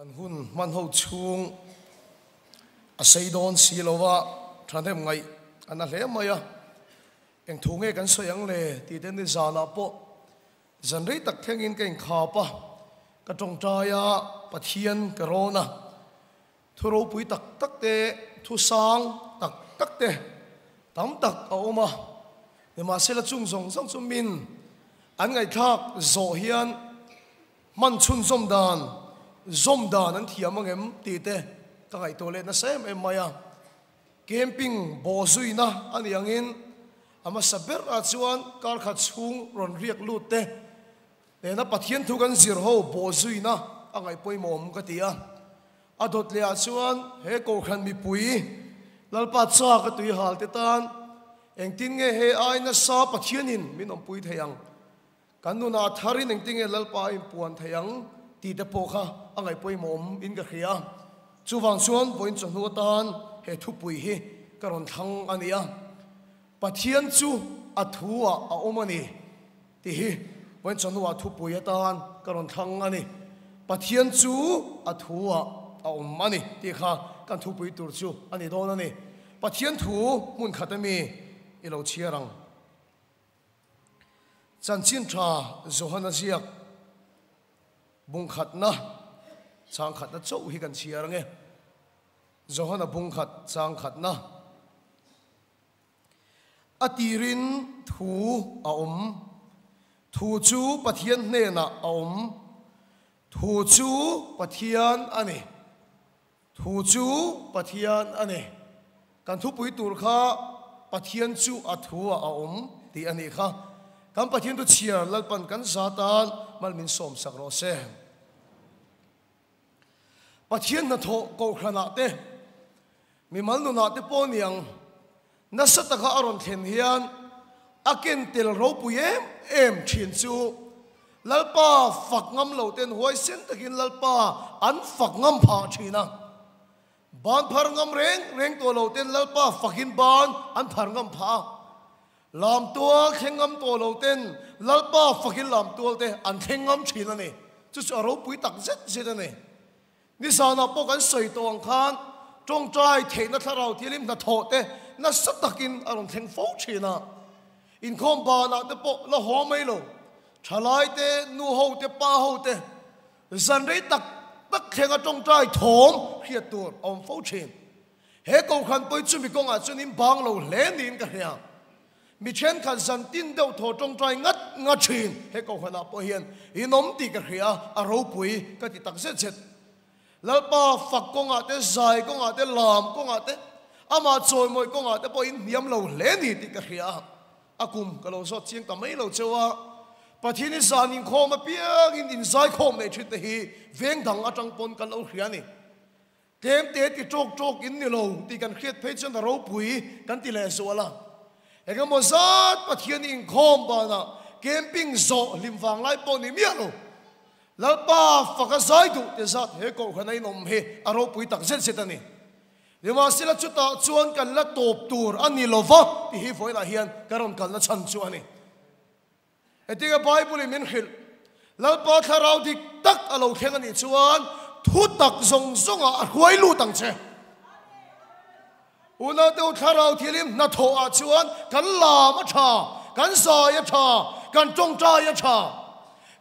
Kan hun hman ho chhung a sei dawn si lo a, thahnem ngaih a na hle mai a. Eng thu nge kan sawi ang le tih te ni zanah pawh zan rei tak thlengin ka inkhap a, ka tawngtai a, Pathian ka rawn a. Thu ropui tak tak te, thu sang tak tak te tam tak a awm a, nimahsela chung zawng zawng chu min an ngaihthlak zawh hian hman chhunzawm dan, zawm dan an thiam ang em tih te ka ngaihtuah leh nasa em em mai a. Camping bawhzuina a nih angin a hmasa ber ah chuan kar khat chhung rawn riak lut te nena Pathian thu kan zir ho bawhzuina a ngaih pawimawh awm ka ti a. A dawt leh ah chuan he Kohhran mipui Lalpa chak a tui hal te tan engtin nge he ai nasa Pathianin min awmpui thei ang? Kan nunah tharin engtin nge Lalpa a inpuan thei ang tih te pawh kha a ngaih pawimawh awm in ka hria. Chuvang chuan vawiin chawhnu atan he thupui hi ka rawn thlang a ni a. Pathian chu a thu ah a awm a ni tih hi vawiin chawhnu ah thupui atan ka rawn thlang a ni. Pathian chu a thu ah a awm a ni tih kha kan thupui tur chu a ni dawn a ni. Pathian thu hmun khat ami i lo chhiar ang. Chanchin tha Johana ziak bungkhatna changkhatna chauh hi kan chhiar ange. Johana bungkhat changkhatna a tirin thu a awm, thu chu Pathian hnenah a awm, thu chu Pathian a ni. Thu chu Pathian a ni. Kan thupui tur kha Pathian chu a thu ah a awm tih a nih kha. Kan Pathian thu chhiar Lalpan kan za tan mal min sawm sak rawh se. Pathian hnathawh kohhran ah te, mimal nun ah te pawh niang nasa taka a rawn thlen hian a ken tel ropui em em thin chu Lalpa fak ngam lo ten huaisen takin Lalpa an fak ngam phah thin a. Ban phar ngam reng reng tawh lo ten Lalpa fakin ban an phar ngam phah a. Lam tual thleng ngam tawh lo ten Lalpa fakin lam tual te an thleng ngam thin a ni. Chu chu a ropui tak zet zet a ni. Nizanah pawh kan sawi tawh ang khan tawngtai theihna thlarau thianghlim hnathawh te nasa takin a rawn thleng fo thin a. Inkhawm banah te pawh la haw mai lo. Thalai te, nu ho te, pa ho te zan rei tak tak thlenga tawngtai thawm hriat tur a awm fo thin. He kohhran pawi chumi kawngah chuan in bang lo hle niin ka hria. Mi thenkhat zan tin deuh thaw tawngtai ngat ngat thin he kohhranah pawh hian in awm tih ka hria a, a ropui ka ti tak zet zet. Lalpa fak kawngah te, zai kawngah te, lam kawngah te, amah chawimawi kawngah te pawh in hniam lo hle ni tih ka hria a, a kum ka lo zawt chiang ta mai lo cheu a. Pathian i zan inkhawm apiangin inzaikhawm nei thin te hi veng dang atang pawn kan lo hria a ni. Tlem te ti tawk tawk in ni lo tih kan hriat phei chuan a ropui kan ti leh zual a. Engemaw zat Pathian i inkhawm banah camping zawh hlim vang lai pawh ni miah lo. Lalpa faka zai duh te zat he kohhran a inawm hi a ropui tak zet zet a ni. Nimahsela chutah chuan kan la tawp tur a ni lova tih hi vawiinah hian ka rawn kalna chhan chu a ni. Hetianga Bible-in min hrilh, Lalpa thlarau dik tak a lo thleng a nih chuan thu tak zawng zawngah a hruai lut ang che. Unaute u, thlarau thilim hnathawh ah chuan kan lam a tha, kan zai a tha, kan tawngtai a tha.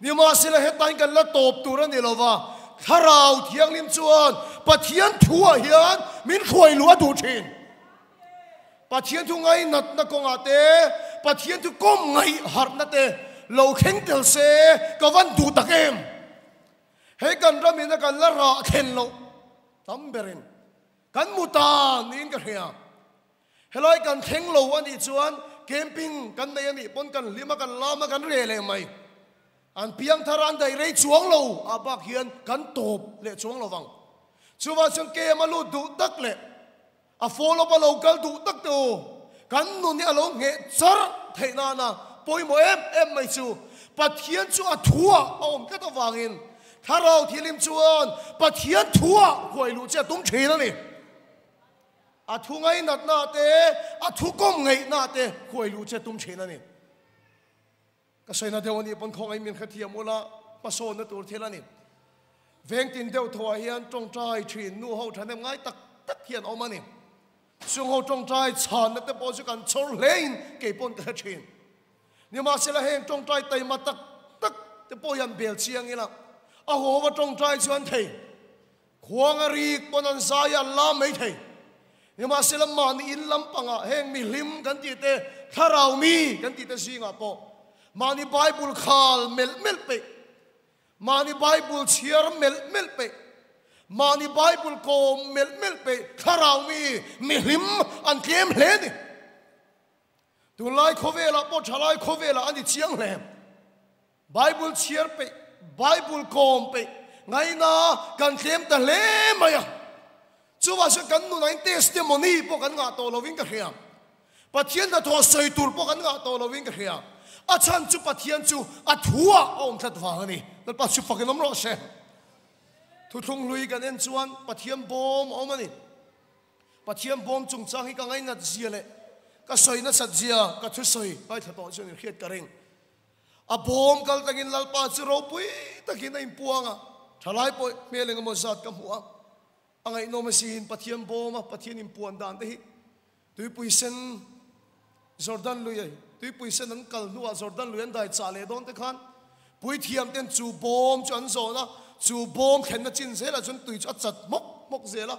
Nimahsela hetain kan la tawp tur a ni lova, thlarau thianghlim chuan Pathian thu ah hian min hruai luh a duh thin. Pathian thu ngainatna kawngah te, Pathian thu kawm ngaih harhna te lo thleng tel se ka van duh tak em? Hei kan ram ina kan la rah thlen loh tam berin kan mu ta niin ka hria. Helai kan thleng lo a nih chuan camping kan nei a nih pawn kan hlim a, kan lam a, kan reh leh mai. An piang thar a, an daih rei chuang lo ah bak hian kan tawp leh chuang lo vang. Chuvang chuan kem a lut duh tak leh A follow up a lo kal duh tak teh u. Kan nun hi a lo ngheh char theih nana pawimawh em em mai chu Pathian chu a thuah a awm tlat avangin Thlarau Thianghlim chuan Pathian thuah huai luh che a tum thin a ni. A thu ngainatna te, a thu kawm ngaihna te huai luh che a tum thin a ni. Ka sawina deuh a nih pawn khawngaih min hrethiam ula, hmasawnna tur thil a ni. Veng tin deuh thaw ah hian tawngtai thin nu ho thahnem ngai tak tak hian awm a ni. Chung ho tawngtai chhanna te pawh chu kan chhawr hle in kei pawn ka hre thin. Nimahsela heng tawngtai taima tak tak te pawh hian bel chiang ila a haw va tawngtai chuan thei khuang a rik pawn an zai a an lam mai thei. Nimahsela mahni in lampangah heng mihlim kan tih te, thlarau mi kan tih te zingah pawh mahni Bible khal melh melh peih, mahni Bible chhiar melh melh peih, mahni Bible kawm melh melh peih thlarau mi mihlim an tlem hle a ni. Tunlai khawvelah pawh thalai khawvelah a ni chiang hle. Bible chhiar peih, Bible kawm peih ngaina kan tlem ta hle mai a. Chuvah chuan kan nunah in testimony pawh kan ngah tawh lovin ka hria. Pathian hnathawh sawi tur pawh kan ngah tawh lovin ka hria. A chhan chu Pathian chu a thuah a awm tlat vang a ni. Lalpa chu fakin awm rawh se. Thuthlung hlui kan en chuan Pathian bawm a awm a ni. Pathian bawm chungchang hi ka ngainat zia leh ka sawi nasat zia ka thusawi ngaithla tawh chuan in hriat ka ring. A bawm kal takin Lalpa chu ropui takin a inpuang a, thalai pawh hmel engemaw zat ka hmu a, a ngaihnawm asin Pathian bawm a Pathian inpuan dan te hi tuipui sen Jordan lui ai tuipui sen an kal hnuah Jordan lui an dai chah leh dawn te khan puithiam ten chu bawm chu an zawn a, chu bawm thlenna chin zelah chuan tui chu a chat hmawk hmawk zel a.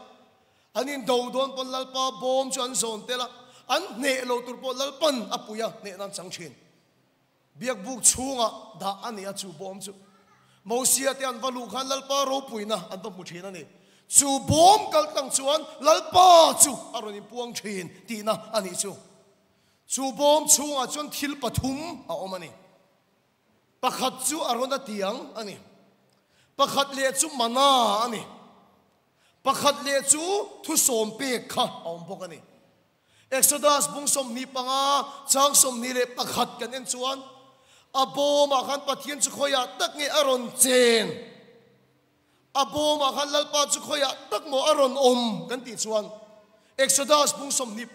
An indo dawn pawn Lalpa bawm chu an zawn tel a, an hneh lo tur pawh Lalpan a pui a, hneh nan chang thin. Biakbuk chhungah dah a ni a chu bawm chu. Mosia te an va luh khan Lalpa ropuina an va hmu thin a ni. Chu bawm kal tlang chuan Lalpa chu a rawn inpuang thin tihna a nih chu. Chu bawm chhungah chuan thil pathum a awm a ni. Pakhat chu a rawn a tiang a ni. Pakhat leh chu mana a ni. Pakhat leh chu thusawm pek kha a awm bawk a ni. Exodus bung 25, chang 21 kan en chuan a bawmah khan Pathian chu khawiah tak nge a rawn chen? A bawmah khan Lalpa chu khawiah tak maw a rawn awm kan tih chuan Exodus bung 25,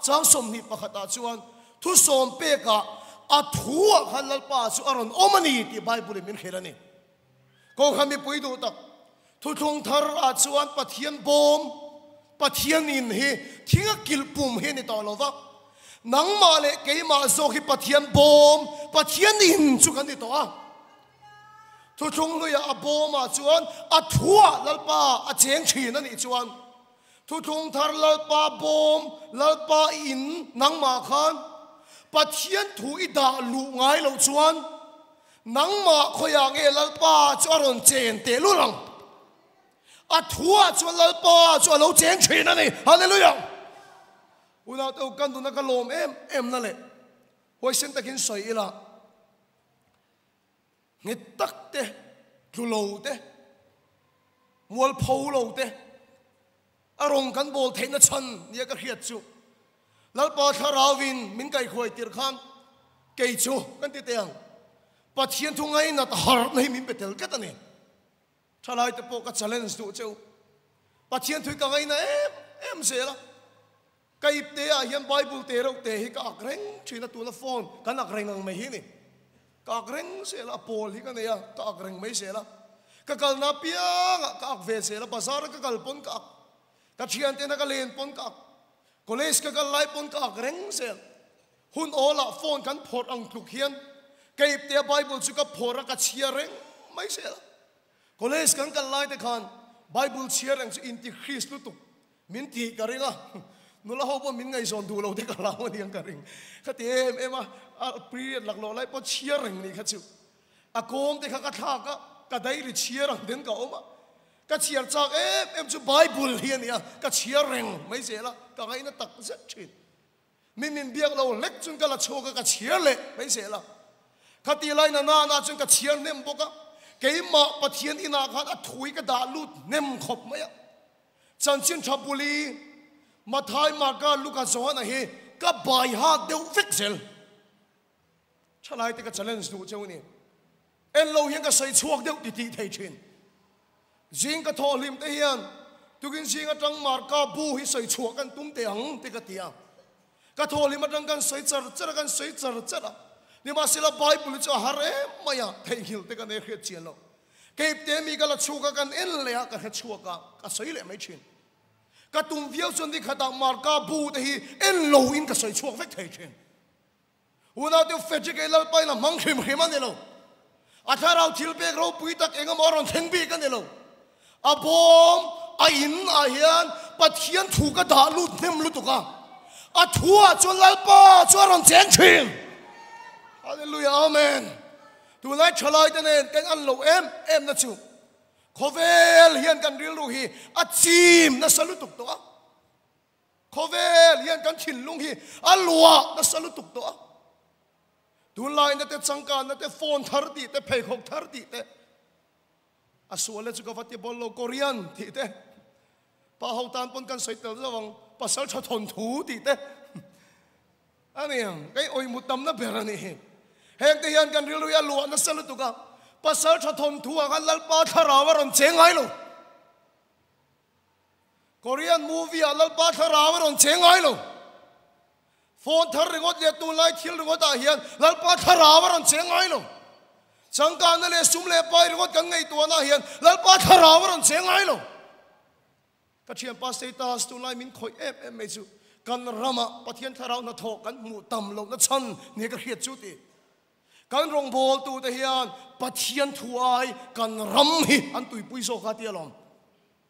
chang 21 ah chuan thusawm pekah a thuah khan Lalpa chu a rawn awm a ni tih Bible in min hrilh a ni. Kohhran mipui duh tak, thuthlung thar ah chuan Pathian bawm, Pathian in hi thing a kilh pum hi a ni tawh lo va, nangmah leh keimah zawk hi Pathian bawm, Pathian in chu kan ni tawh a. Thuthlung hluiah a bawm ah chuan a thuah Lalpa a cheng thin a nih chuan, thuthlung thar Lalpa bawm, Lalpa in nangmah khan Pathian thu i dah luh ngai loh chuan, Nangmah khawiah nge Lalpa chu a rawn chen teh lul ang? A thuah chuan Lalpa chu a lo cheng thin a ni. Hallelujah! Unau te u, kan nuna ka lawm em em na leh huaisen takin sawi ila, nghet tak te, tlu lo te, mualpho lo te, a rawng kan bawl theihna chhan nia ka hriat chu Lalpa thlarauin min kaihruai tir khan kei chu kan ti teh ang, Pathian thu ngainat harhna hi min pe tel tlat a ni. Thalai te pawh ka challenge duh cheu. Pathian thu hi ka ngaina em em zel a. Ka ip te ah hian Bible te reuh te hi ka ak reng thin a, tuna phone kan ak reng ang mai hi ni. Ka ak reng zel a, a pawl hi ka nei a, ka ak reng mai zel a. Ka kalna apiangah ka ak ve zel a, bazar a ka kal pawn ka ak, ka thiantena ka len pawn ka ak, college ka kal lai pawn ka ak reng zel. Hun awlah phone kan phawrh ang tluk hian ka ip te a Bible chu ka phawrh a, ka chhiar reng mai zel a. College kan kal lai te khan Bible chhiar reng chu inti Christ lutuk Min tih ka ring a, nula ho pawh min ngaihzawn duh lo te ka hlau a niang ka ring. Ka ti em em a, a period laklawh lai pawh chhiar reng ni kha chu. A kawm te kha ka thlak a, ka diary chhiar ang ten ka awm a. Ka chhiar chak em em chu Bible hi a nia, ka chhiar reng mai zel a, ka ngaihna tak zet thin. Mi min biak lo hlek chuan ka la chhuak a, ka chhiar leh mai zel a. Khati lai na nana chuan ka chhiar hnem bawk a, keimah Pathian inah khan a thui ka dah lut hnem khawp mai a. Chanchin tha buli, Mathai, Marka, Luka, Johana hi ka bai hak deuh vek zel. Thalai te ka challenge duh cheu ni. En lo hian ka sawi chhuak deuh ti tih thei thin. Zing ka thawh hlim te hian tukin zing atang Marka bu hi sawi chhuah kan tum teh ang te ka ti a. Ka thawh hlim atang kan sawi char char a, kan sawi char char a. Nimahsela Bible hi chu a har em mai a, theihnghilh te ka nei hriat chian lo. Keipte mi ka la chhuak a, kan en leh a, ka hre chhuak a, ka sawi leh mai thin. Ka tum viau chuan nikhatah Marka bu te hi en lo in ka sawi chhuak vek thei thin. Unau te Frederick ei Lalpain a hmang hrim hrim a ni lo. A thlarau thil pek ropui tak eng emaw a rawn thleng bik a ni lo. A bawm a in ah hian Pathian thu ka dah lut hnem lutuk a, a thu ah chuan Lalpa chu a rawn cheng thin. Hallelujah Amen. Tunlai thalai te nen kan an lo em em na chu khawvel hian kan rilru hi a chim nasa lutuk tawh a. Khawvel hian kan thinlung hi a luah nasa lutuk tawh a. Tunlaina te changkanna te phone thar tih te pheikhawk thar tih te a sual e chu ka va ti bawl lo Korean tih te pa ho tan pawn kan sawi tel zauh ang pasal tha thawn thu tih te a ni ang kei awih mut tamna ber a nih hi. Heng te hian kan rilru hi a luah nasa lutuk a pasal tha thawn thu ah khan Lalpa thlarau a rawn cheng ngai lo. Korean movie ah Lalpa thlarau a rawn cheng ngai lo. Phone thar ringawt leh tunlai thil ringawt ah hian Lalpa thlarau a rawn cheng ngai lo. Changkanna leh sum leh pai ringawt kan ngaihtuahna ah hian Lalpa thlarau a rawn cheng ngai lo. Ka thianpa status tunlai min khawih em em mai chu kan ramah Pathian thlarau hnathawh kan hmuh tam lohna chhan nia ka hriat chu ti. Kan rawngbawltute hian Pathian thu ai kan ram hi an tuipui zawk a ti alawm.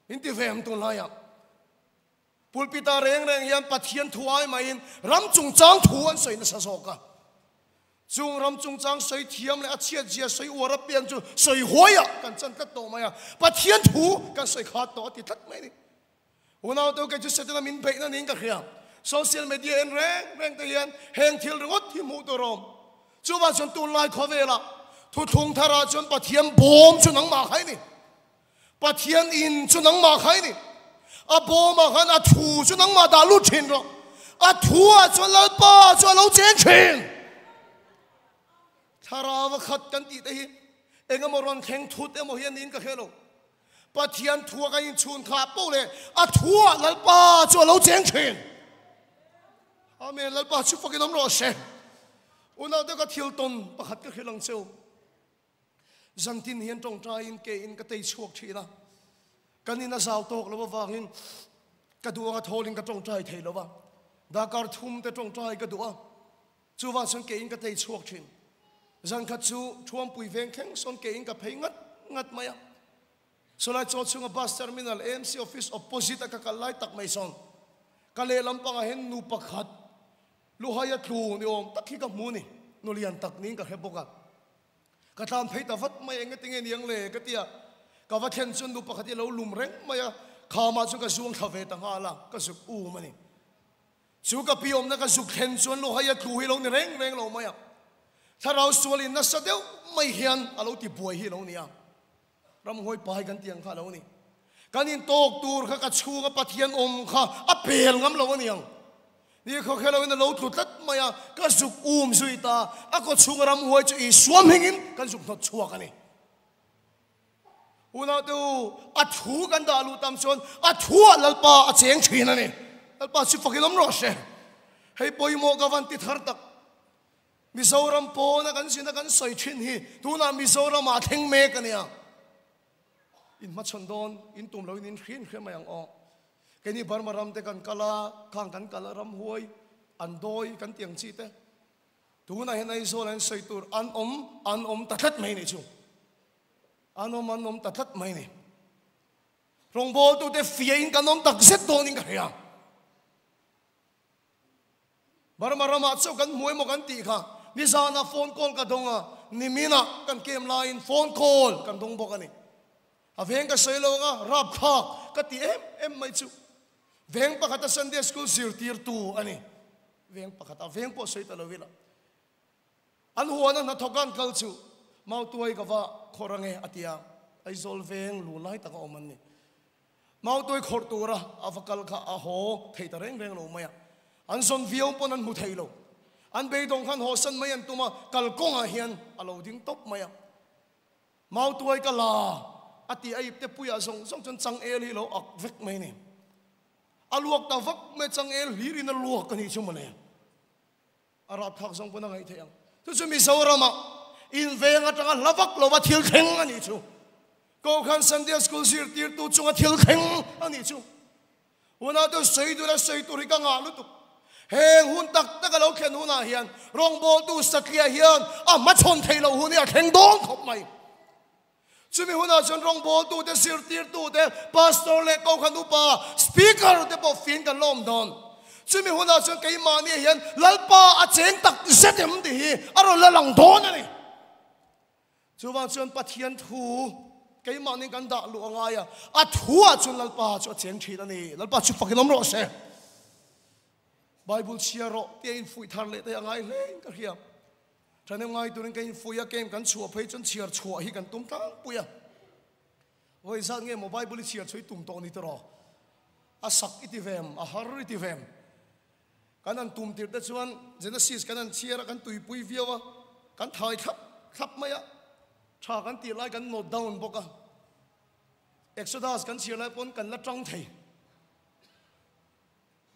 In ti ve ang tunlaiah. Pulpita reng reng hian Pathian thu ai maiin ram chungchang thu an sawi nasa zawk a. Chung ram chungchang sawi thiam leh a chhiat zia sawi uar apiang chu sawi huaiah kan chan tlat tawh mai a. Pathian thu kan sawi khat tawh a ti tlat mai a ni. Unaute kei chu Setana min beihna niin ka hria. Social media en reng reng te hian heng thil ringawt hi hmuh tur a awm. Chuvang chuan tunlai khawvelah thuthlung tharah chuan Pathian bawm chu nangmah kha i ni. Pathian in chu nangmah kha i ni. A bawmah khan a thu chu nangmah dah lut thin rawh. A thu ah chuan Lalpa chu a lo cheng thin. Thlarau a khat kan tih te hi engemaw rawn thleng thut emaw hi a niin ka hre lo. Pathian thua kan inchhun kha poh leh a thua Lalpa chu a lo cheng thin. Amen. Lalpa chu fakin awm rawh se. Unau te ka thil tawn pakhat ka hrilh ang cheu. Zantin hian tawngtaiin ke in ka tei chhuak thin a. Kan in a zau tawk lo avangin ka duh anga thawlin ka tawngtai thei lo va. Dakar thum te tawngtai ka duh a. Chuvang chuan ke in ka tei chhuak thin. Zan khat chu Thuampui veng thleng sawn ke in ka phei ngat ngat mai a. Sawlai chaw chhunga bus terminal AMC office opposite a ka kal lai tak mai sawn ka lehlam pangah hian nu pakhat luhai a tlu ni awm tak hi ka hmu ni. Nu lian tak niin ka hre bawk a. Ka tlan phei ta vat mai eng enge niang le ka ti a. Ka va thlen chuan nu pakhat hi a lo lum reng mai a. Khamah chuan ka zuang thla ve ta nghal a, ka zuk um a ni. Chu ka pi awmna ka zuk thlen chuan luhai a tlu hi lo ni reng reng lo mai a. Thlarau sualin nasa deuh mai hian a lo ti buai hi lo ni a. Ramhuai pai kan ti ang kha a lo ni. Kan intawk tur kha ka chhunga Pathian awm kha a pel ngam lo a ni ang. Ni khawkhel loin a lo tlu tlat mai a, ka zuk um zui ta. A kaw chhunga ramhuai chu Isua hmingin kan zuk hnawt chhuak a ni. Unaute u, a thu kan dah luh tam chuan a thuah Lalpa a cheng thin a ni. Lalpa chu fakin awm rawh se. Hei pawimawh ka van ti thar tak. Mizoram pawna kan zina kan sawi thin hi tunah Mizoramah a thleng mek a nia. In hmachhawn dawn, in tum loin in hriin hria mai ang aw. Keini Burma ram te kan kal a, khang kan kal a ramhuai, an dawi kan ti ang chi te. Tunah hian Aizawl an sawi tur an awm, an awm ta tlat mai nih chu. An awm, an awm ta tlat mai ni. Rawngbawltute fiahin kan awm tak zet dawnin ka hria. Burma ramah chauh kan hmu emaw kan tih kha nizanah phone call ka dawng a, niminah kan kem laiin phone call kan dawng bawk a ni. A veng ka sawi lo anga rapthlak ka ti em em mai chu. Veng pakhata Sunday school zirtirtu a ni. Veng pakhata veng pawh sawi ta lo ila. An huana hnathawk an kal chu Mautuai ka va khawrh ange a ti a, Aizawl veng lu lai taka awm an ni. Mautuai khawrh tura a va kal kha a haw thei ta reng reng lo mai a, an zawn viau pawn an hmu thei lo. An beidawng khan hawsan mai an tum a, kalkawngah hian a lo ding tawp mai a. Mautuai ka la a ti a ipte puiah zawng zawng chuan changel hi lo ak vek mai a ni. A luak ta vak mai changel hlirin a luak a nih chu mawle. A rapthlak zawng pawn a ngaih theih ang. Chu chu Mizoramah inveng atanga hla vak lova thil thleng a nih chu. Kohhran Sunday School zirtirtu chunga thil thleng a nih chu. Unau sawi tur a sawi tur hi ka ngah lutuk. Heng hun tak tak a lo thlen hunah hian rawngbawltu satliah hian a hmachhawn theih loh hun hi a thleng dawn khawp mai. Chumi hunah chuan rawngbawltute, zirtirtute, pastor leh kohhran upa, speaker te pawh fing kan la awm dawn. Chumi hunah chuan keimahni hian Lalpa a cheng tak zet em tih hi a rawn la lang dawn a ni. Chuvang chuan Pathian thu keimahni kan dah luh a ngai a, a thuah chuan Lalpa chu a cheng thin a ni. Lalpa chu fakin awm rawh se. Bible chhiar rawh tia infuih thar leh te a ngai hle in ka hria. Thahnem ngai turin ka infuih a, game kan chhuah phei chuan chhiar chhuah hi kan tum tlangpui a. Vawi zat nge maw Bible i chhiar chhuah i tum tawh ni tawh? A sak i ti vem, a har i ti vem. Kan han tum tirh te chuan Genesis kan han chhiar a, kan tuipui viau a, kan thai thlap thlap mai a, tha kan tih lai kan note down bawk a. Exodus kan chhiar lai pawn kan la tang thei.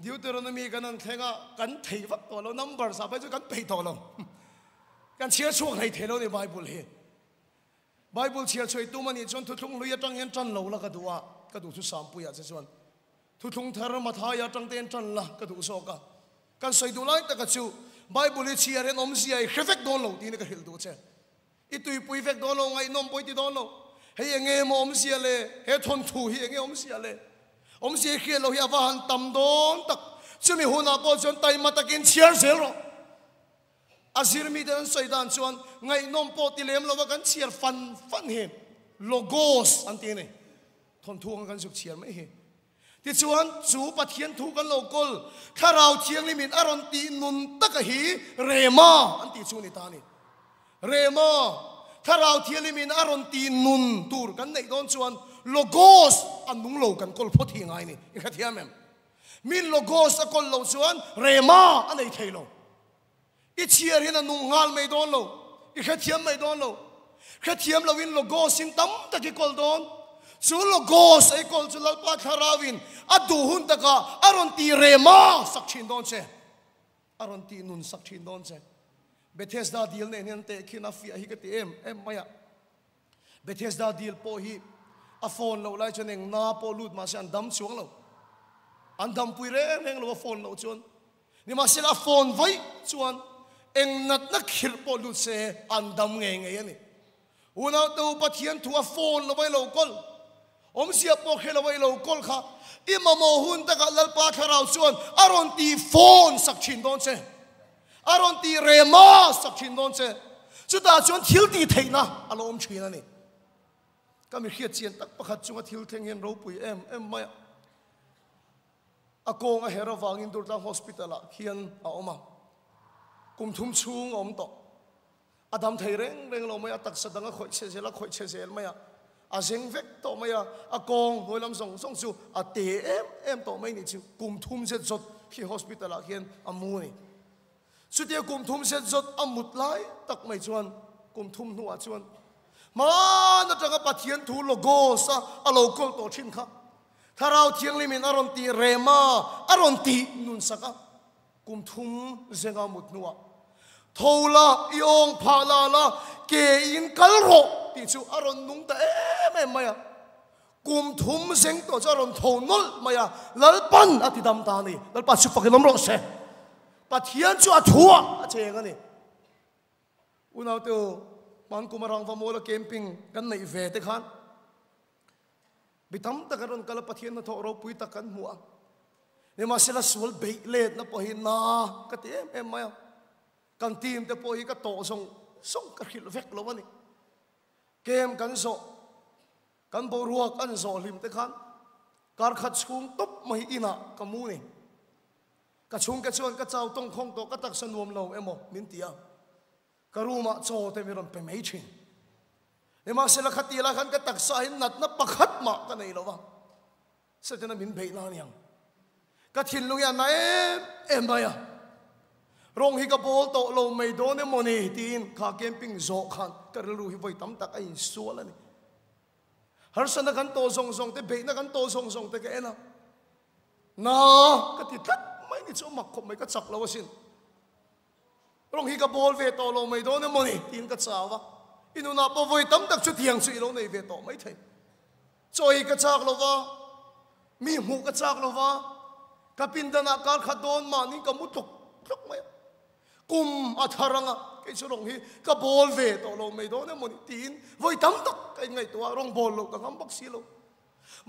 Deuteronomy kan han thleng a, kan thei vak tawh lo, numbers ah phei chu kan peih tawh lo. Kan chhiar chhuak hlei thei lo ni Bible hi. Bible chhiar chhuai tum a nih chuan thuthlung hlui atang hian tan lo la ka duh a, ka duh chu Sampuia che chuan thuthlung thar Mathaia atang te hian tan la ka duh zawk a. Kan sawi duh lai taka chu Bible hi chhiar hian awmzia i hre vek dawn lo tiin ka hrilh duh che. I tuipui vek dawn lo, ngaihnawm pawh i ti dawn lo. Hei enge maw awmzia le? He thawnthu hi enge awmzia le? Awmzia i hriat loh hi a va han tam dawn tak. Chumi hunah pawh chuan taima takin chhiar zel rawh. A zirmite an sawi dan chuan ngaihnawm pawh ti lem lova kan chhiar fan fan hi logos an ti a ni. Thawnthu anga kan zuk chhiar mai hi. Tichuan chu Pathian thu kan lo kawl Thlarau Thianghlimin a rawn tih nun taka hi Rema an tih chu a ni ta a ni. Rema, Thlarau Thianghlimin a rawn tih nun tur kan neih dawn chuan logos a nung lo kan kawl phawt hi ngai a ni. I hrethiam em? Min logos a kawl loh chuan rema a nei thei lo. I chhiar hian a nung nghal mai dawn lo. I hrethiam mai dawn lo. Hrethiam loin logos in tam tak i kawl dawn. Chu logos a i kawl chu Lalpa Thlarauin a duh hun takah a rawn tih rema sak thin dawn che. A rawn tih nun sak thin dawn che. Bethesda dil nen hian tehkhin a fiah hi ka ti em em mai a. Bethesda dil pawh hi a phone loh lai chuan eng na pawh lut mahse an dam chuang lo. An dampui reng reng lo a phone loh chuan. Nimahsela a phone vaih chuan eng natna khirh pawh lut se an dam ngei ngei a ni. Unaute u Pathian thu a phone lo vai lo kawl, awmzia pawh hre lo vai lo kawl kha i mamawh hun takah Lalpa Thlarau chuan a rawn tih phone sak thin dawn che. A rawn tih rema sak thin dawn che. Chutah chuan thil tih theihna a lo awm thin a ni. Ka mi hriat chian tak pakhat chunga thil thleng hian ropui em em mai a. A kawng a her avangin Durtlang Hospital ah khian a awm a. Kum thum chhung a awm tawh. A dam thei reng reng lo mai a, taksa dang a khawih chhe zel a, khawih chhe zel mai a. A zeng vek tawh mai a, a kawng hnuai lam zawng zawng chu a te em em tawh mai ni chu kum thum zet zawt khi hospital ah khian a mu a ni. Chutia kum thum zet zawt a mut lai tak mai chuan kum thum hnuah chuan hmaan atanga Pathian thu logos a a lo kawl tawh thin kha Thlarau Thianghlimin a rawn tih rema a rawn tih nun sak a. Kum thum zenga mut hnuah, Tho la, i awng phah la la, ke in kal rawh tih chu a rawn nung ta em em mai a. Kum thum zeng tawh chu a rawn tho nawlh mai a, Lalpan a ti dam ta a ni. Lalpa chu fakin awm rawh se. Pathian chu a thuah a cheng a ni. Unaute u, hman kum a rangva muala camping kan neih ve te khan, Mi tam tak an rawn kal a, Pathian hnathawh ropui tak kan hmu a. Nimahsela sual beih letna pawh hi na ka ti em em mai a. Kan team te pawh hi ka tawh zawng zawng ka hrilh vek lo a ni. Kem kan zawh, kan boruak an zawh hlim te khan kar khat chhung tawp mai inah ka mu ni. Ka chhungte chuan ka chau tawngkhawng tawh ka taksa nuam lo emaw min ti a. Ka room ah chaw te min rawn pe mai thin. Nimahsela khati lai khan ka taksa hi natna pakhat mah ka nei lo va, Setana min beih na aniang. Ka thinlung hi a na em em mai a, rawng hi ka bawl tawh lo mai dawn emaw ni tiin kha camping zawh khan ka rilru hi vawi tam tak a insual a ni. Harsatna kan tawh zawng zawng te, beihna kan tawh zawng zawng te ka en a, na ka ti tlat mai ni chu a mak khawp mai, ka chak lo asin. Rawng hi ka bawl ve tawh lo mai dawn emaw ni tiin ka chau a, i nunah pawh vawi tam tak chutiang chu i lo nei ve tawh mai thei. Chaw ei ka chak lo va, mi hmuh ka chak lo va, ka pindanah kar khat dawn mahni ka mu tluk tluk mai a. Kum a thar anga kei chu rawng hi ka bawl ve tawh lo mai dawn emaw ni tiin vawi tam tak ka inngaihtuah a, rawng bawl loh ka ngam bawk si lo.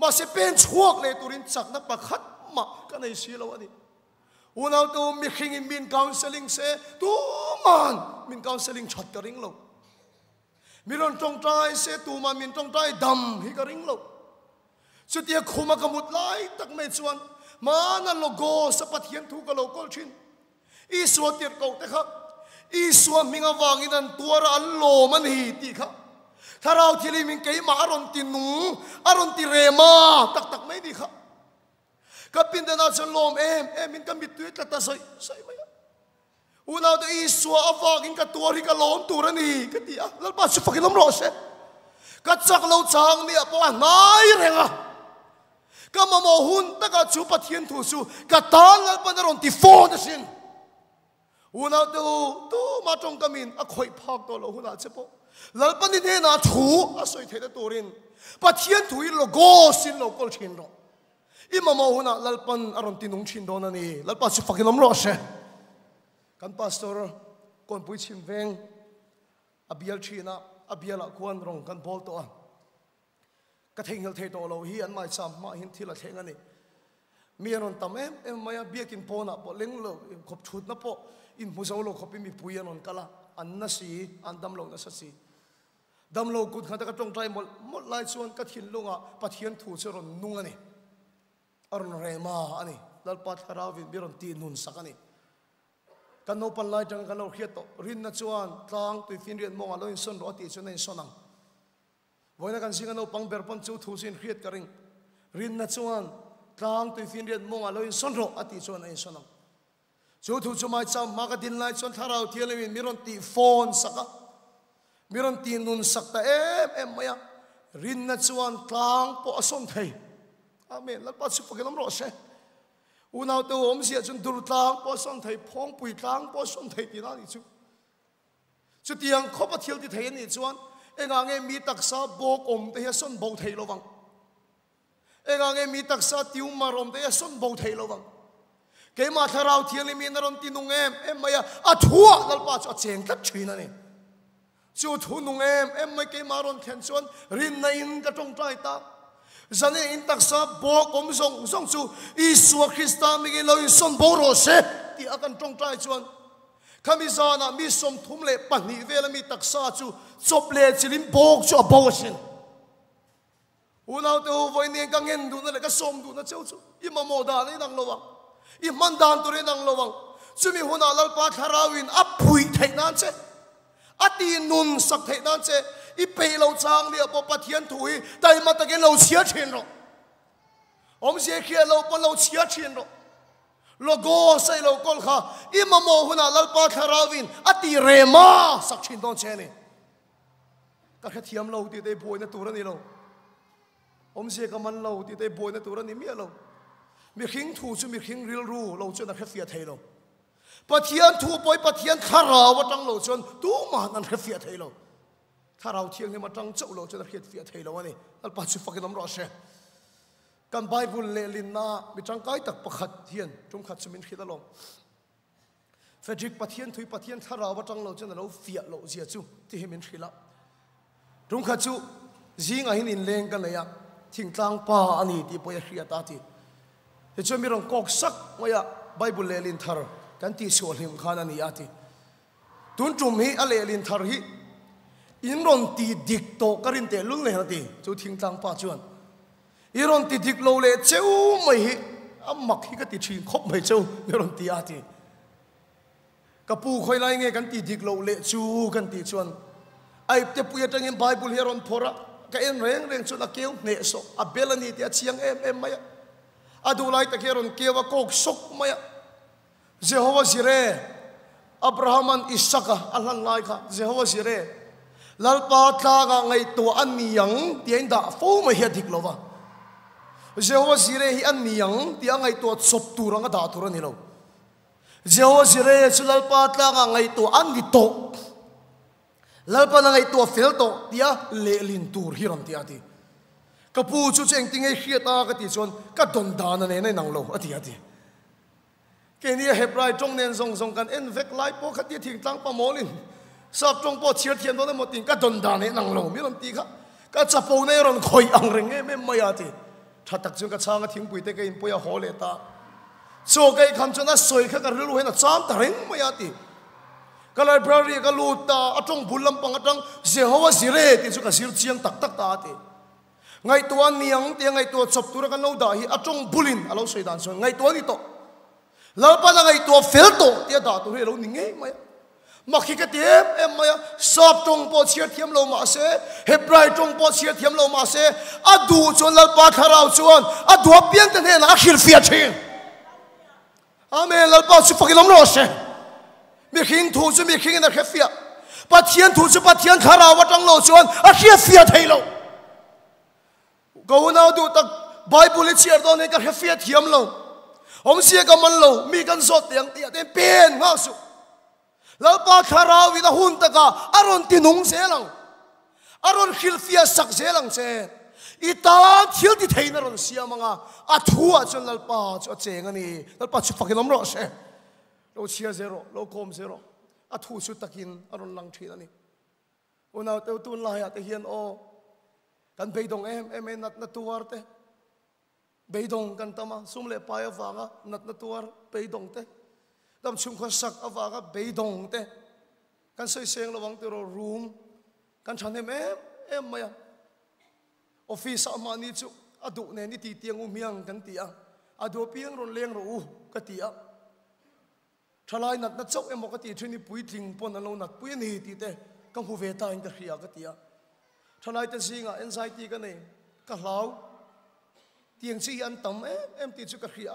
Mahse pen chhuak leh turin chakna pakhat mah ka nei si lo a ni. Unautu mihringin min counselling se tuman min counselling that ka ring lo. Mi rawn tawngtai se tuman min tawngtai dam hi ka ring lo. Chutia khuma ka mut lai tak mai chuan hmana logos a Pathian thu ka lo kawl thin. Isua tirhkoh te kha Isua hming avangin an tuar a, an lawm a ni tih kha Thlarau thil min keimah a rawn ti nung, a rawn ti rem a, tak tak mai ni kha. Ka pindanah chuan lawm em em in ka mittui tla ta zawih zawih mai a. Unaute Isua avangin ka tuar hi ka lawm tur a ni ka ti a, Lalpa chu fakin awm rawh se. Ka chak lo chang ni ah pawh a hnai reng a. Ka mamawh hun takah chu Pathian thu chu ka tan Lalpan a rawn ti fawn asin. Unaute u, tuma tawngkamin a khawih phak tawh loh hunah che pawh Lalpani hnenah thu a sawi theihna turin Pathian thu hi logos in lo kawl thin rawh. I mamawh hunah Lalpan a rawn ti nung thin dawn a ni. Lalpa chu fakin awm rawh se. Kan pastor Kawnpui chhim veng a bial thin a, a bialah khuan rawng kan bawl tawh a. Ka theihnghilh thei tawh loh hi an maicham hmaah hian thil a thleng a ni. Mi an rawn tam em em mai a, biakin pawnah pawh leng lo khawp thutna pawh inhmu zo lo khawpin mipui an rawn kal a, an na si, an dam lo nasa si. Dam lo kut nghata ka tawngtai mawlh mawlh lai chuan ka thinlungah Pathian thu chu a rawn nung a ni. A rawn rem a a ni. Lalpa Thlarauin mi rawn tihnun sak a ni. Kan naupan lai tanga kan lo hriat tawh rinna chuan tlang tuifinriat mawngah lo insawn rawh a tih chuan a insawn ang. Vawiina kan zinga naupang ber pawn chu thu chu inhriat ka ring. Rinna chuan tlang tuifinriat mawngah lo insawn rawh a tih chuan a insawn ang. Chu thu chu Maicham hma ka din lai chuan Thlarau Thianghlimin mi rawn tih fawn sak a, mi rawn tih nun sak ta em em mai a. Rinna chuan tlang pawh a sawn thei. Amen. Lalpa chu fakin awm rawh se. Unaute awmzia chuan dur tlang pawh a sawn thei, phawngpui tlang pawh a sawn thei tihna a nih chu. Chutiang khawpa thil ti thei a nih chuan engah nge mi taksa bawk awm te hi a sawn bo thei lo vang? Engah nge mi taksa tumor awm te hi a sawn bo thei lo vang? Keimah Thlarau Thianghlim in a rawn ti nung em em mai a, a thuah Lalpa chu a cheng tlat thin a ni. Chu thu nung em em mai keimah rawn thlen chuan rinna in ka tawngtai ta. Zane in taksa bawk awm zawng zawng chu Isua Krista mingin lo insawn bo rawh se tih a kan tawngtai chuan Khami zanah mi 32 vela mi taksa chu chawp leh chilin bawk chu a bo asin. Unaute u, vawiin ka ngen duhna leh ka sawm duhna cheu chu i mamawh dan a inang lo ang, i hman dan tur a inang lo ang. Chumi hunah Lalpa Thlarauin a phuih theih nan che, a ti nun sak theih nan che, i peih lo chang nia pawh Pathian thu hi taima takin lo chhiar thin rawh. Awmzia khiah lo pawn lo chhiar thin rawh. Logos a i lo kawl kha i mamawh hunah Lalpa Thlarauin a ti rem a sak thin dawn che a ni. Ka hrethiam lo tih te i buaina tur a ni lo. Awmzia ka man lo tih te i buaina tur a ni miah lo. Mihring thu chu mihring rilru lo chuan a hrefiah thei lo. Pathian thu pawh hi Pathian Thlarau atang lo chuan tumahan an hrefiah thei lo. Thlarau Thianghlim atang chauh lo chuan a hriatfiah thei lo a ni. Lalpa chu fakin awm rawh se. Kan Bible lehlinna mi tangkai tak pakhat hian tumkhat chu min hrilh alawm. Frederick Pathian thui Pathian thlarau atang lo chuan a lo fiah loh zia chu ti hi min hrilh a. Tumkhat chu zingah hian inleng ka nei a, thingtlang pa a ni tih pawh i a hriat a ti. Tichuan mi rawn kawk sak mai a, Bible lehlin thar kan tihchhuah hlim khan a ni a ti. Tun tum hi a lehlin thar hi in rawn ti dik tawh ka rin teh lul nei a ti. Chu thingtlang pa chuan i rawn ti dik lo leh cheu mai hi a mak hi ka ti thin khawp mai cheu i rawn ti a ti. Ka pu khawi lai nge kan ti dik loh leh chu kan tih chuan a ipte pui atangin Bible hi a rawn phawrh a, ka en reng reng chuan a keu hneh sawh a bel a ni tih a chiang em em mai a. A duh lai tak hi a rawn keu a kawk sawk mai a. Jehovah Jireh, Abrahama'n Isaka a hlan lai kha Jehovah Jireh, Lalpa tlangah ngaihtuah a ni ang tih a indah fo mai hi a dik lo va. Jehovah Jireh hi a ni ang tih a ngaihtuah chawp tur anga dah tur a ni lo. Jehovah Jireh chu Lalpa tlangah ngaihtuah a ni tawh. Lalpa'n a ngaihtuah fel tawh tia lehlin tur hi rawn ti a ti. Ka pu chu chu engtin nge hriat a ka tih chuan ka dawn dan a nen a inang lo a ti a ti. Keini a Hebrai tawng nen zawng zawng kan en vek lai pawh kha tia thingtlang pa mawlin sap tawng pawh chhiar thiam dawn emaw tiin ka dawn dan a inang lo mi rawn ti kha ka chapo na i rawn khawih ang reng em em mai a ti. Tha tak chuan ka chhang a thingpui te ka inpui a haw leh ta. Chaw ka eikham chuan a sawi kha ka rilru hian a cham ta reng mai a ti. Ka library ah ka lut ta, a tawng bul lampang atang Jehovah Jireh tih chu ka zir chiang tak tak ta a ti. Ngaihtuah a niang tia ngaihtuah chawp tura kan lo dah hi a tawng bulin a lo sawi dan chuan ngaihtuah a ni tawh. Lalpan a ngaihtuah fel tawh tia dah tur hi a lo ni ngei mai a. Mak hi ka ti em em mai a, Sap tawng pawh chhiar thiam lo mah se, Hebrai tawng pawh chhiar thiam lo mah se, a duh chuan Lalpa thlarau chuan a duh apiangte hnenah a hrilhfiah thin. Amen, Lalpa chu fakin awm rawh se. Mihring thu chu mihringin a hrefiah. Pathian thu chu Pathian thlarau atang lo chuan a hriatfiah thei lo. Ka unau duh tak, Bible i chhiar dawn hian ka hrefiah thiam lo. Awmzia ka man lo, mi kan zawt teh ang tih ah te hian pen nghal suh. Lalpa thlarau in a hun takah a rawn ti nung zel ang. A rawn hrilhfiah sak zel ang che. I tan thil ti theiin a rawn siam ang a, a thu ah chuan Lalpa chu a cheng a ni. Lalpa chu fakin awm rawh se. Lo chhiar zel rawh, lo kawm zel rawh. A thu chu takin a rawn lang thin a ni. Unau teu tun laiah te hian aw, kan beidawng em em e natna tuar te, beidawng kan tam a, sum leh pai avanga natna tuar beidawng te, dam chhungkhaw sak avanga beidawng te, kan sawi seng lo ang tiraw room kan thahnem em em mai a. Office ah mahni chu a duh nen i ti tiang u hmiang kan ti a, a duh apiang rawn leng rawh u ka ti a. Thalai natna chauh emaw ka tih thin hi puitling pawn an lo natpui a ni tih te ka hmu ve ta in ka hria ka ti a. Thalai te zingah anxiety ka nei, ka hlau tiang chi hi an tam em em tih chu ka hria.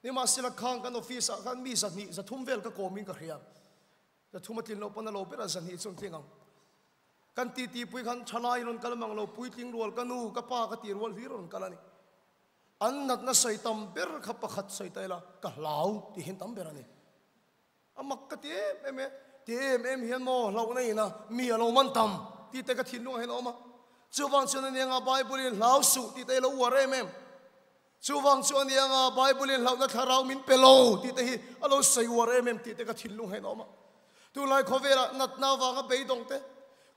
Nimahsela khang kan office ah khan mi 200 300 vel ka kawm in ka hria. 300 a tlin loh pawn a lo ber a 200 chu an tling ang. Kan titipui khan thalai rawn kal mang lo puitling rual ka nu ka pa ka tih rual hlir rawn kal a ni. An natna sawi tam ber kha pakhat sawi ta ila, ka hlau tih hian tam ber a ni. A mak ka ti em em e, ti em em hian maw hlauhna ina mi a lo man tam tih te ka thinlungah hian a awm a. Chuvang chuan a nia nga Bible in hlau suh tih te hi lo uar em em. Chuvang chu a nia nga Bible in hlauhna thlarau min pe lo tih te hi a lo sawi uar em em tih te ka thinlung hian a awm a. Tunlai khawvelah natna avanga beidawng te,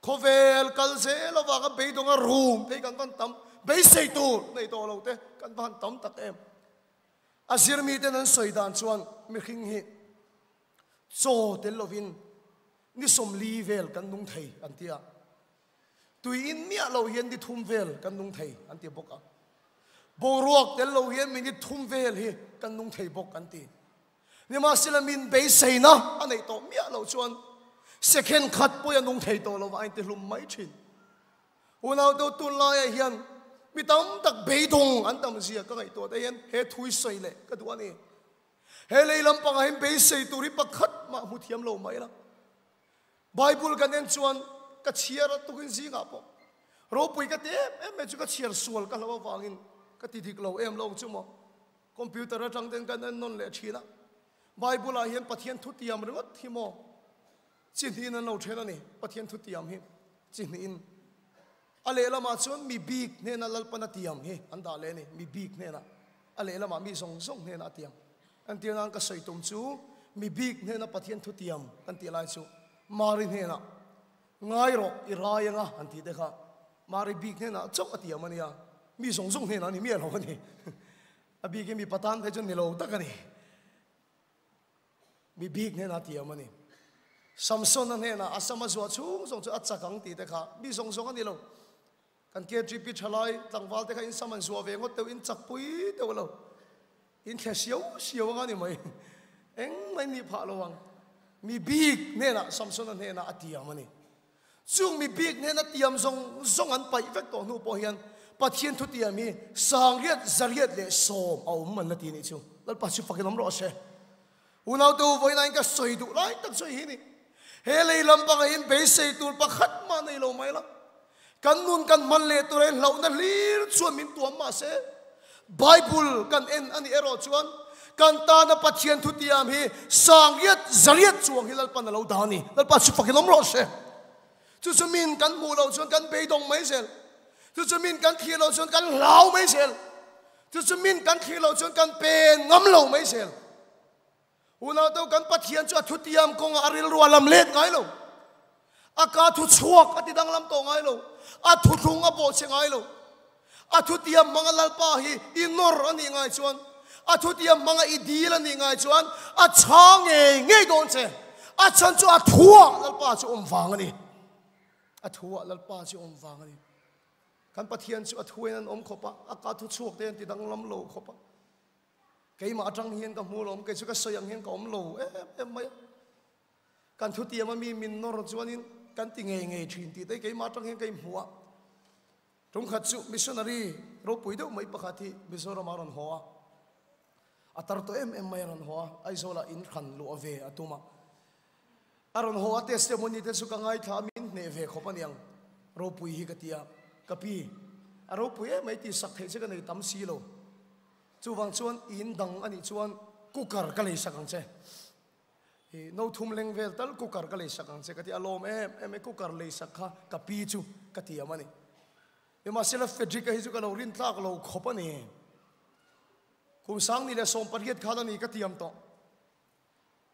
khawvel kal zel avanga beidawng a rum te hi kan van tam, beisei tur nei tawh lo te kan va han tam tak em. A zirmi ten an sawi dan chuan mihring hi chaw tel lovin ni 40 vel kan nung thei an ti a. Tui in miah lo hian ni 3 vel kan nung thei an ti bawk a. Boruak tel lo hian minute 3 vel hi kan nung thei bawk an ti. Nimahsela min beiseina a neih tawh miah loh chuan second khat pawh a nung thei tawh lo a intihlum mai thin. Unaute tun laiah hian mi tam tak beidawng an tam zia ka ngaihtuah te hian he thui sawi leh ka duh a ni. He lei lampangah hian beisei tur hi pakhat mah hmu thiam lo mai la. Bible kan en chuan ka chhiar a tukin zingah pawh ropui ka ti em em mai chu ka chhiar sual ka hlo avangin ka ti dik lo em lo chu maw. Computer atang ten kan en nawn leh thin a, Bible ah hian Pathian thu tiam ringawt hi maw chi hnihin an lo then a ni, Pathian thu tiam hi chi hnihin. A lehlamah chuan mi bik hnena Lalpan a tiam hi an dah leh a ni, mi bik hnena, a lehlamah mi zawng zawng hnena a tiam. Entir nan ka sawi tum chu mi bik hnena Pathian thu tiam kan tih lai chu Mari hnenah ngai rawh i rai anga han tih te kha Mari bik hnenah chauh a tiam a nia, mi zawng zawng hnenah a ni miah lo a ni. A bik hi mi patan phei chu ni lo tak a ni. Mi bik hnenah a tiam a ni. Samson-a hnenah a sam a zuah chhung zawng chu a chak ang tih te kha mi zawng zawng a ni lo. Kan KGP thalai tlangval te kha in sam an zuah ve ngawt deuh, in chak pui deuh lo. In thle siau siau anga ni mai. Engmah in nih phah lo ang. Mi bik hnenah Samson-a hnenah a tiam a ni. Chung mi bik hnena tiam zawng zawng an paih vek tawh hnu pawh hian Pathian thutiam hi 870 a awm an la ti nih chu. Lalpa chu fakin awm rawh se. Unaute u vawiin ka sawi duh lai tak chu hi ni. He lei lampangah hian beisei tur pakhat mah nei lo mai la. Kan nun kan hman leh tur hian hlauhna hlir chuan min tuam mah se. Bible kan en a nih erawh chuan kan tana Pathian thutiam hi 800 chuang hi Lalpan a lo dah a ni. Lalpa chu fakin awm rawh se. Chu chu min kan hmuh loh chuan kan beidawng mai zel. Chu chu min kan thlir loh chuan kan hlau mai zel. Chu chu min kan thlir loh chuan kan pen ngam lo mai zel. Unau to kan Pathian chu a thutiam kawngah a rilru a lam let ngai lo. A ka thu chhuak a ti danglam tawh ngai lo. A thuthlung a bawhchhe ngai lo. A thutiam hmanga Lalpa hi i nawr a nih ngai chuan, a thutiam hmanga i dil a nih ngai chuan a chha ngei ngei dawn che. A chhan chu a thuah Lalpa chu awm vang a ni. A thuah Lalpa chu awm vang a ni. Kan Pathian chu a thuin an awm khawp a, a ka thu chhuak te an ti danglam lo khawp a. Keimah atang hian ka hmu lo, kei chu ka sawi ang hian ka awm lo em em mai a. Kan thutiam a mi min nawr chuanin kan ti ngei ngei thin tih te keimah atang hian ka inhmu a. Tumkhat chu missionary ropui deuh mai pakhat hi Mizoram a rawn haw a, a tar tawh em em mai a rawn haw a, Aizawlah in hran luah ve a tum a. A rawn haw a testimony te chu ka ngaithla a, min hneh ve khawp aniang ropui hi ka ti a, ka pi a ropui em mai tih sak theih che ka nei tam si lo, chuvang chuan in dang anih chuan cooker ka lei sak ang che. I no thum leng vel tal cooker ka lei sak ang che ka ti a lawm em em e cooker lei sak kha ka pi chu ka tiam a ni. Nimahsela Frederick-a hi chu ka lo rin tlak lo khawp a ni. Kum sangni leh 18 khan a ni ka tiam tawh.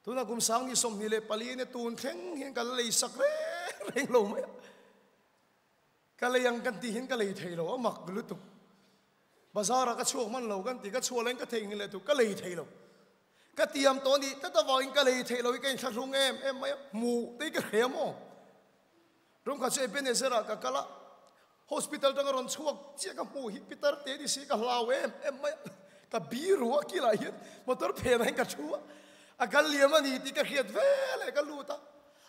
Tunah kum sangni 24 nia tun thleng hian ka la lei sak reng reng lo mai a. Ka lei ang kan tih hian ka lei thei lo a mak lutuk. Bazar ah ka chhuak hman lo kan ti, ka chhuah laiin ka theihnghilh leh tur ka lei thei lo. Ka tiam tawh nih tlat avangin ka lei thei lo hi ka inthlahrung em em mai a, hmuh te hi ka hre maw? Rum khat chu Ebenezer ah ka kal a, hospital tanga rawn chhuak chiah ka hmuh hi pitar te ni si ka hlau em em mai a, ka biru a kilah hian motor phenah hian ka thu a, a kal liam a ni tih ka hriat veleh ka lut a,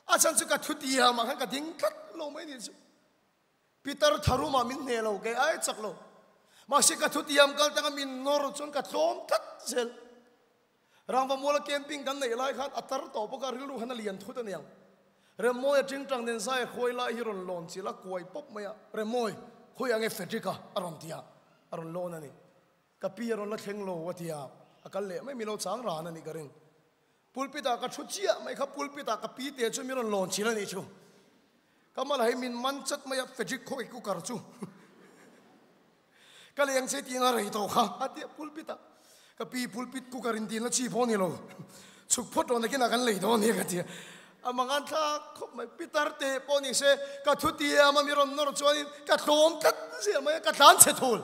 a chhan chu ka thu tiam ah khan ka ding tlat lo mai ni chu. Pitar tharumah min hneh lo, kei ai chak lo. Mahse ka thutiam kal tanga min nawr chuan ka tlawm tlat zel. Rangva muala camping kan neih lai khan a tar tawh bawk a, rilru khan a lian thut aniang. Remmawi a tingtang nen zai a khuai lai hi rawn lawn chilh a, kuai pawp mai a, Remmawi, khawi ang e Frederick-a a rawn ti a, a rawn lawn a ni. Ka pi a rawn la thleng lo a ti a, a kal leh mai, mi lo chang ran a nih ka ring. Pulpit ah ka thu chiah mai kha pulpit ah ka pi te chu mi rawn lawn chil a nih chu. Ka mal hei min man chat mai a Frederick khaw i cooker chu ka leng che tih anga rei tawh kha a ti a pulpit ah ka pi pulpit cooker in dilna chi pawh a ni lo chhuk phawt rawn nakin ah kan lei dawn nia ka ti a a mangan thlak khawp mai pitar te pawh ni se ka thu tiam a mi rawn nawr chuanin ka tlawm tlat zel mai a ka tlan chhe thul.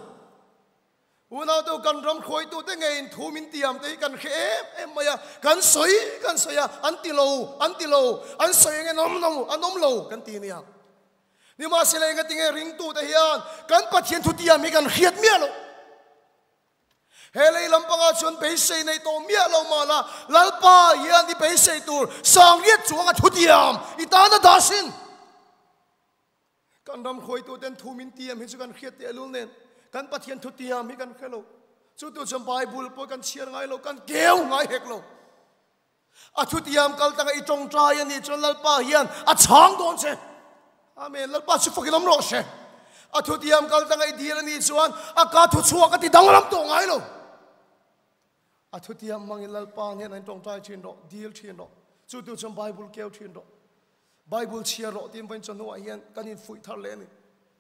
Unau deuh kan ram hruaitute ngeiin thu min tiam te hi kan hre em em mai a, kan sawi kan sawi a, an ti lo, an ti lo, an sawi eng an awm lo, an awm lo kan ti nia. Nimahsela enga tinge ringtute hian kan Pathian thu tiam hi kan hriat miah loh. He lei lampangah chuan beisei nei tawh miah lo mah la, Lalpa hian i beisei tur sangriat chuanga thu tiam i tan a dah sin. Kan ram hruaituten thu min tiam hi chu kan hriat teh lul nen kan Pathian thu tiam hi kan hre lo. Chu tu chuan Bible pawh kan chhiar ngai lo, kan keu ngai hek lo. A thu tiam kal taka i tawngtai a nih chuan Lalpa hian a chhang dawn che. Amen. Lalpa chu fakin awm rawh se. A thu tiam kal taka i dil a nih chuan a ka thu chhuak a ti danglam tawh ngai lo. A thu tiam hmangin Lalpa hnenah in tawngtai thin rawh, dil thin rawh. Chu tu chuan Bible keu thin rawh. Bible chhiar rawh tiin vawiin chawhnuah hian kan infuih thar leh a ni.